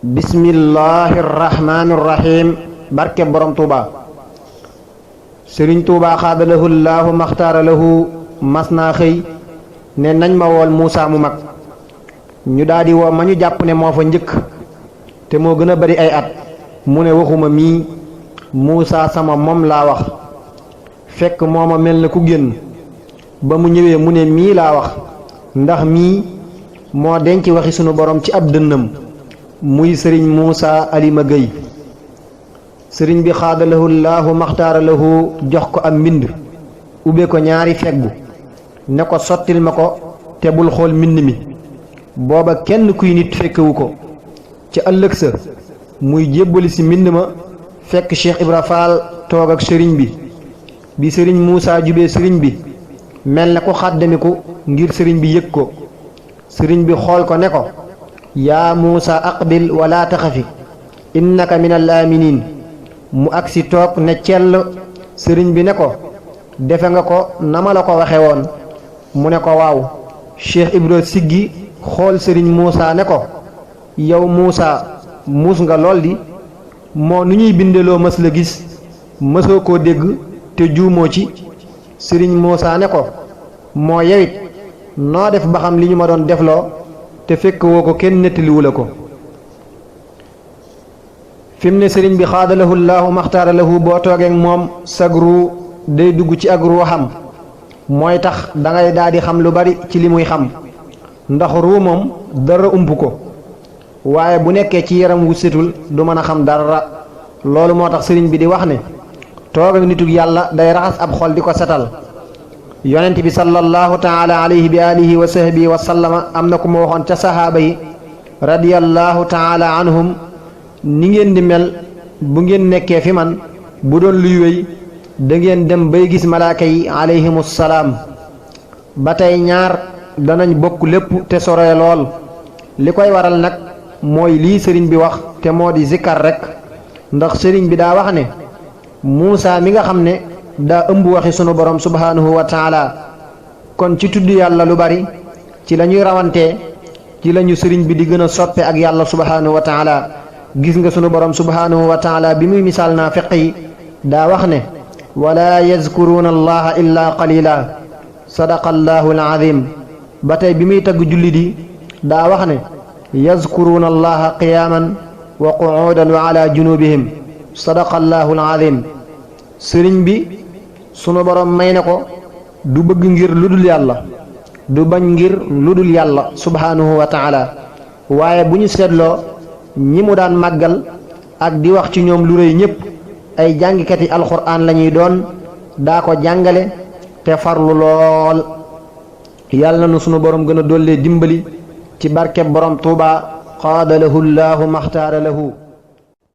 bismillahir rahmanir rahim barke borom Touba Serigne Touba xaadalahu llaahu maxtaara lahu mas naa xëy ne nañ ma wool Muusa mu mag ñu daldi woo ma ñu jàpp ne moo fa njëkk te moo gën a bari ay at mu ne waxuma mii Muusa sama moom laa wax fekk mooma mel na ku génn ba mu ñëwee mu ne mii laa wax ndax mii moo denc waxi sunu borom ci ab dënnam muy sëriñ Muusa Alima Gueye sëriñ bi xaadalahu llaahu maxtaara lahu jox ko am mbind ubbe ko ñaari feggu ne ko sottil ma ko te bul xool mbind mi booba kenn kuy nit fekkewu ko ci ëllëg sa muy jébbali ci mbind ma fekk Cheikh Ibra Fall toog ak sëriñ bi sëriñ Muusa jubee sëriñ bi mel na ko xàddamiku ngir sëriñ bi yëg ko sëriñ bi xool ko ne ko yaa Muusa aqbil wala taxafi innaka min al aminin mu agsi toog ne cell sëriñ bi ne ko defe nga ko na ma la ko waxe woon mu ne ko waaw Cheikh Ibra siggi xool sëriñ Muusa ne ko yow Muusa muus nga lool di moo nu ñuy bindeloo mës la gis mësoo koo dégg te juumoo ci sëriñ Muusa ne ko moo yewit noo def ba xam li ñu ma doon defloo te fekk woo ko kenn nettaliwu la ko fi mu ne sëriñ bi xaadalahu llaahu maxtaara lahu boo toogeek moom sagru day dugg ci ak ruuxam mooy tax dangay daldi xam lu bari ci li muy xam ndax ruu moom dara ump ko waaye bu nekkee ci yaram wu setul du mën a xam dara loolu moo tax sëriñ bi di wax ne toog ak nitug yàlla day raxas ab xol di ko setal yonent bi sallallahu taala alayhi bi alihi wa sahbihi wa sallama am na ku ma waxoon ca sahaaba yi radiyallahu taala anhum ni ngeen di mel bu ngeen nekkee fi man bu doon luy wéy da ngeen dem bay gis malaaka yi alayhimu salaam ba tey ñaar danañ bokk lépp te sore lool li koy waral nag mooy lii sëriñ bi wax te moo di zikkar rekk ndax sëriñ bi daa wax ne Muusa mi nga xam ne daa ëmb waxi sunu borom subhaanahu wa taala kon ci tudd yàlla lu bari ci la ñuy rawantee ci la ñu sëriñ bi di gën a soppe ak yàlla subhaanahu wa taala gis nga sunu borom subhaanahu wa taala bi muy misaal naafiq yi daa wax ne wala yazkuruuna allaha illa qalila sadaqa allahu alazim ba tey bi muy tagg julli di daa wax ne yazkuruuna allaha qiyaaman wa qu'uudan wa ala junubihim sadaqa allahu alazim sëriñ bi sunu borom may na ko du bëgg ngir lu dul yàlla du bañ ngir lu dul yàlla subhaanahu wa taala waaye bu ñu seetloo ñi mu daan màggal ak di wax ci ñoom lu rëy ñépp ay jàngikati alxuraan lañuy doon daa ko jàngale te farlu lool yàlla na sunu borom gën a dollee dimbali ci barkeb borom Tuuba qaadalahu llaahu maxtaara lahu